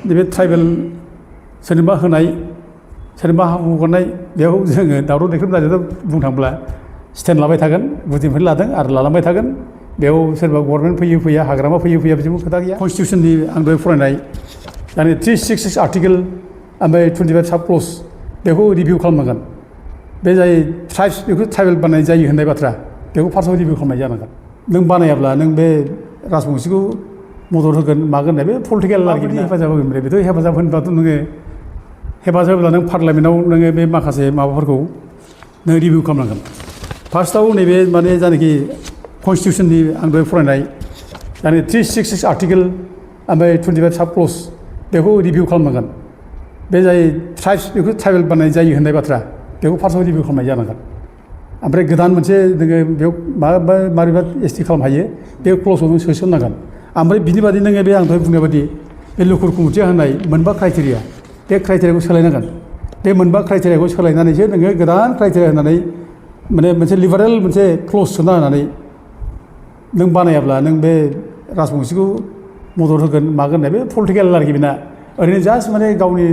नैबे ट्राइबेल सोरनोबा होनाय सोरनोबा हा हगारनाय बेयाव जोङो दावराव देख्रुब जानायखौ बुंनो थाङोब्ला स्टेन्ड लाबाय थागोन गुदिनिफ्रायनो लादों आरो लालांबाय थागोन बेयाव सोरबा गभर्नमेन्ट फैयो फैया हाग्रामा फैयो फैया बिदिबो खोथा गैया कनस्टिटिउसननि आं दहाय फरायनाय दानि 366 आर्टिकेल ओमफ्राय 25 साब क्लज बेखौ रिभिउ खालामनांगोन बे जाय ट्राइब्स बेखौ ट्राइबेल बानायनाय जायो होननाय बाथ्रा बेखौ फार्स्टआव रिभिउ खालामनाय जानांगोन नों बानायाब्ला नों बे राजबंसिखौ मदद होगोन मागोन होननाय बे पलिटिकेल आरोखि हेफाजाब होगोन ओमफ्राय बेथ' हेफाजाब होनोबाथ' नोङो हेफाजाब होब्ला नों पार्लियामेन्टआव नोङो बे माखासे माबाफोरखौ नों रिभिउ खालामनांगोन फार्स्टआव नैबे माने जायनाखि कनस्टिटिउसननि आं दहाय फरायनाय दानि 366 आर्टिकेल ओमफ्राय 25 साब क्लज बेखौ रिभिउ खालामनांगोन बे जाय ट्राइब्स बेखौ ट्राइबेल बानायनाय जायो होननाय बाथ्रा बेखौ फार्स्टआव रिभिउ खालामनाय जानांगोन ओमफ्राय गोदान मोनसे नोङो बेयाव मारैबा एसटि खालामनो हायो बे क्लजआव नों सोसननांगोन ओमफ्राय बिनि बादि नोङो बे आं दहाय बुंनाय बादि बे लुकुर कमिटिया होनाय मोनबा क्राइटेरिया बे क्राइटेरियाखौ सोलायनांगोन बे मोनबा क्राइटेरियाखौ सोलायनानैसो नोङो गोदान क्राइटेरिया होनानै माने मोनसे लिबारेल मोनसे क्लज सोना होनानै नों बानायाब्ला नों बे राजबंसिखौ मदद होगोन मागोन होननाय बे पलिटिकेल आरोखि बेना ओरैनो जास्ट माने गावनि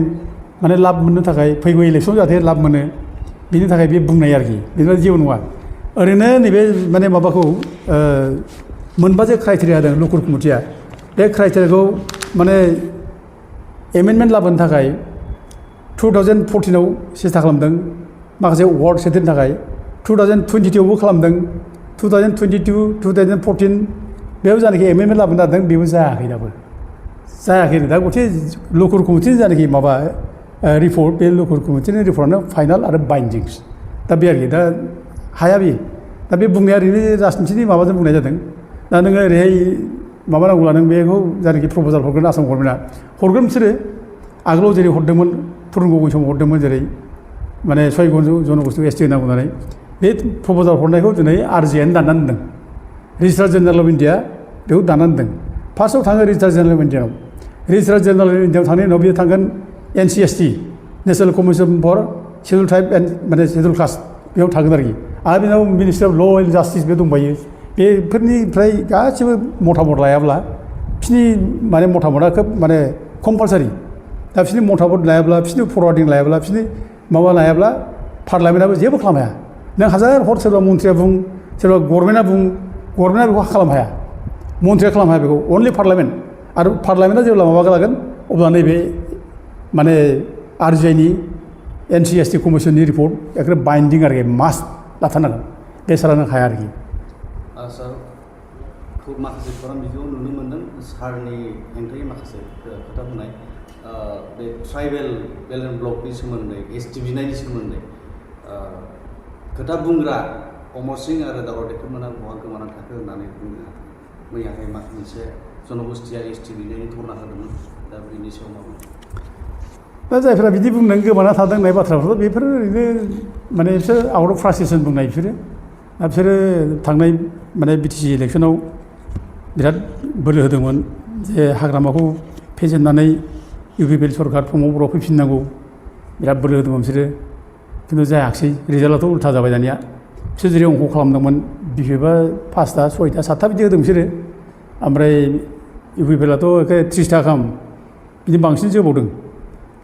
माने लाब मोननो थाखाय फैगौ इलेक्सन जाहाथे लाब मोनो बिनि थाखाय बे बुंनाय आरोखि बेनिफ्राय जेबो नङा ओरैनो नैबे माने माबाखौ मोनबा जे क्राइटेरिया होदों लुकुर कमिटिया बे क्राइटेरियाखौ माने एमेन्डमेन्ट लाबोनो थाखाय 2014आव सेस्था खालामदों माखासे वार्ड सेथनि थाखाय 2022आवबो खालामदों 2022 2014 बेयाव जानाखि एमेन्डमेन्ट लाबोनो नागिरदों बेबो जायाखै दाबो जायाखै दा गथे लुकुर कमिटिनि जानाखि माबा रिपर्ट बे लुकुर कमिटिनि रिपर्टआनो फाइनाल आरो बाइन्डिंस दा बे आरोखि दा हाया बे दा बे बुंनाया ओरैनो राजनिथिनि माबाजों बुंनाय जादों दा नोङो ओरैहाय माबा नांगौब्ला नों बेखौ जानाखि प्रप'जाल हरगोन आसाम गभर्नमेन्टआ हरगोन बिसोरो आगोलाव जेरै हरदोंमोन थुरुं गगৈ समाव हरदोंमोन जेरै माने 6 जनगोष्ठीखौ एसटि होनांगौ होननानै बे प्रप'जाल हरनायखौ दिनै आरजिआइआनो दाननानै दोनदों रेजिस्ट्रार जेनेरेल अफ इन्डिया बेखौ दाननानै दोनदों फार्स्टआव थाङो रेजिस्ट्रार जेनेरेल अफ इन्डियाआव रेजिस्ट्रार जेनेरेल अफ इन्डियाआव थांनायनि उनाव बियो थांगोन NCST national commission for schedule tribe and माने शेड्युल कास्ट बेयाव थागोन आरोखि आरो बेनाव ministry of law and justice बे दंबायो बेफोरनिफ्राय गासिबो मतामत लायाब्ला बिसोरनि माने मतामतआ खोब माने कम्पालसारि दा बिसोरनि मतामत लायाब्ला बिसोरनि फरवार्डिं लायाब्ला बिसोरनि माबा लायाब्ला पार्लियामेन्टआबो जेबो खालामनो हाया नों हाजार हर सोरबा मन्थ्रिया बुं सोरबा गभर्नमेन्टआ बेखौ खालामनो हाया मन्थ्रिया खालामनो हाया बेखौ अनलि पार्लियामेन्ट आरो पार्लियामेन्टआ जेब्ला माबा लागोन अब्ला नैबे माने आरजिआइनि NCST कमिसननि रिपर्ट एकदम बाइन्डिं आरोखि मास्ट लाथारनांगोन बे सारा नों हाया आरोखि सार खुब माखासे खौरां बिजोङाव नुनो मोन्दों सारनि हेंथायै माखासे खोथा बुंनाय बे ट्राइबेल बेल एन्ड ब्लकनि सोमोन्दै एसटि बिनायनि सोमोन्दै खोथा बुंग्रा अमर सिं आरो दावराव देख्रुबमोना बहा गोमानानै थाखो होननानै बुङो मैयाहाय मोनसे जनगोष्ठीया एसटि बिनायनि धरना होदोंमोन दा बेनि सायाव माबा दा जायफोरा बिदि बुंदों गोमाना थादों होननाय बाथ्राफोरखौ बेफोरो ओरैनो माने बिसोर आउट अफ फ्रास्ट्रेसन बुंनाय बिसोरो दा बिसोरो थांनाय माने बिटिसि इलेक्सनाव बिराद बोलो होदोंमोन जे हाग्रामाखौ फेजेननानै इउपिपिएल सरकार प्रमद बर'आ फैफिननांगौ बिराद बोलो होदोंमोन बिसोरो खिन्थु जायाखिसै रिजाल्टआथ' उल्था जाबाय दानिया बिसोर जेरै अंख खालामदोंमोन बिपिएफआ 5टा 6टा 7टा बिदि होदों बिसोरो ओमफ्राय इउपिपिएलआथ' एखे 30टा गाहाम बिदि बांसिन जोबावदों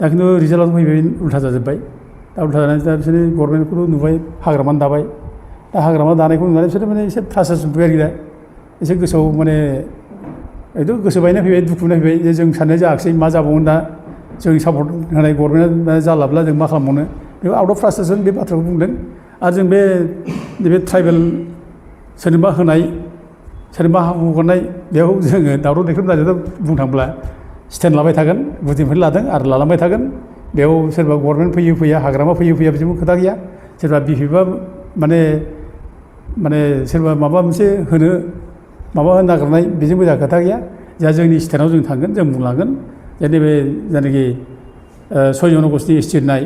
दा खिन्थु रिजाल्टआथ' फैबाय उल्था जाजोब्बाय दा उल्था जानानै दा बिसोरो गभर्नमेन्टखौथ' नुबाय हाग्रामानो दाबाय दा हाग्रामा दानायखौ नुनानै बिसोरो माने एसे फ्रास्ट्रेसन फैबाय आरोखि दा एसे गोसोआव माने एकदम गोसो बायना फैबाय दुखु मोनना फैबाय जे जों साननाय जायाखिसै मा जाबावगोन दा जों सापर्ट होनाय गभर्नमेन्टआ जालाब्ला जों मा खालामबावनो बेखौ आउट अफ फ्रास्ट्रेसन बे बाथ्राखौ बुंदों आरो जों बे ट्राइबेल सोरनोबा होनाय सोरनोबा हा हगारनाय बेयाव जोङो दावराव देख्रुब जानायखौ बुंनो थाङोब्ला स्टेन्ड लाबाय थागोन गुदिनिफ्रायनो लादों आरो लालांबाय थागोन बेयाव सोरबा गभर्नमेन्ट फैयो फैया हाग्रामा फैयो फैया बिदिबो खोथा गैया सोरबा बिपिएफआ माने सोरबा माबा मोनसे होनो माबा नागिरनाय बेजोंबो जोंहा खोथा गैया जा जोंनि स्टेटआव जों थांगोन जों बुंलांगोन जे नैबे जायनाखि 6 जनगोष्ठी एसटि होनाय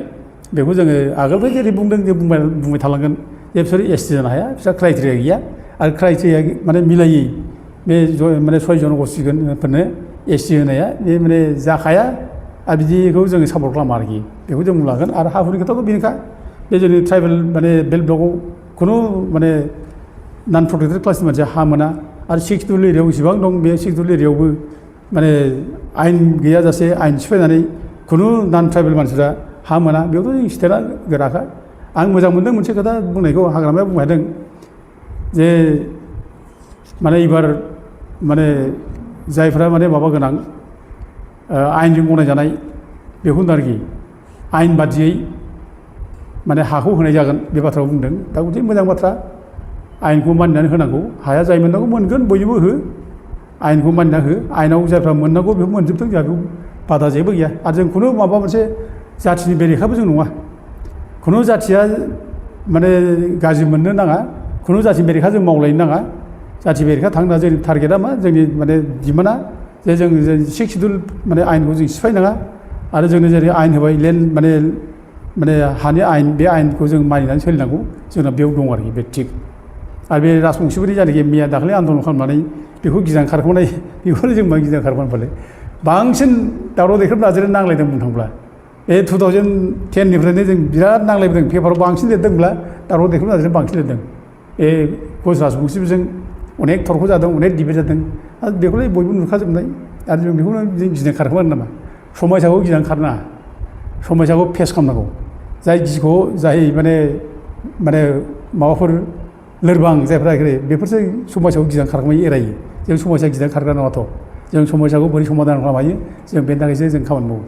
बेखौ जोङो आगोलबो जेरै बुंदों जों बुंबाय थालांगोन जे बिसोर एसटि जानो हाया बिसोर क्राइटेरिया गैया आरो क्राइटेरिया माने मिलायै बे माने 6 जनगोष्ठीफोरनो एसटि होनाया बे माने जाखाया आरो बिदिखौ जोङो सापर्ट खालामा आरोखि बेखौ जों बुंलांगोन आरो हा हुनि खोथाथ' बेनोखा बे जोंनि ट्राइबेल माने बेल्ट ब्लकआव खुनु माने नन प्रटेक्टेड क्लासनि मानसिया हा मोना आरो 6 एरियायाव इसेबां दं बे 6 एरियायावबो माने आयेन गैयाजासे आयेन सिफायनानै खुनु नान ट्राइबेल मानसिफ्रा हा मोना बेयावथ' जों स्टेटआ गोराखा आं मोजां मोनदों मोनसे खोथा बुंनायखौ हाग्रामाया बुंनो हादों जे माने एबार माने जायफ्रा माने माबा गोनां आयेनजों गनायजानाय बेखौ होनदों आरोखि आयेन बादियै माने हाखौ होनाय जागोन बे बाथ्राखौ बुंदों दा गथे मोजां बाथ्रा आयेनखौ मानिनानै होनांगौ हाया जाय मोननांगौ मोनगोन बयनोबो हो आयेनखौ मानिना हो आयेनाव जायफ्रा मोननांगौ बेखौ मोनजोबथों जोंहा बेयाव बादा जेबो गैया आरो जों खुनु माबा मोनसे जाथिनि बेरेखाबो जों नङा खुनु जाथिया माने गाज्रि मोननो नाङा खुनु जाथिनि बेरेखा जों मावलायनो नाङा जाथि बेरेखा थांना जोंनि टारगेटआ मा जोंनि माने डिमान्डआ जे जों 6 सिडुल माने आयेनखौ जों सिफायनाङा आरो जोंनो जेरै आयेन होबाय लेन्ड माने हानि आयेन बे आयेनखौ जों मानिनानै सोलिनांगौ जोंना बेयाव दं आरोखि बे थिग आरो बे राजबंशिफोरनि जायनाखि मैया दाखालि आन्दलन खालामनानै बेखौ गिनां खारख'नाय बेखौनो जों मा गिनां खारख'नानै बांसिन दावराव देख्रेब नाजों नांलायदों बुंनो थांब्ला बे 2010निफ्रायनो जों बिराद नांलायबोदों पेपाराव बांसिन लिरदोंब्ला दावराव देख्रेब नाजों बांसिन लिरदों बे गज राजबंशिफोरजों अनेक थरख जादों अनेक डिबेट जादों आरो बेखौलाय बयबो नुखाजोबनाय आरो जों बेखौनो जों गिनां खारखोमानो नामा समायसाखौ गिनां खारनाङा समायसाखौ फेस खालामनांगौ जाय गिखौ जाय माने माबाफोर लोरबां जायफ्रा बेफोरसो समायसाखौ गिनां खारखोमायो एरायो जों समायसा गिनां खारग्रा नङाथ' जों समायसाखौ बोरै समाधान खालामनो हायो जों बेनि थाखायसो जों खामानि मावो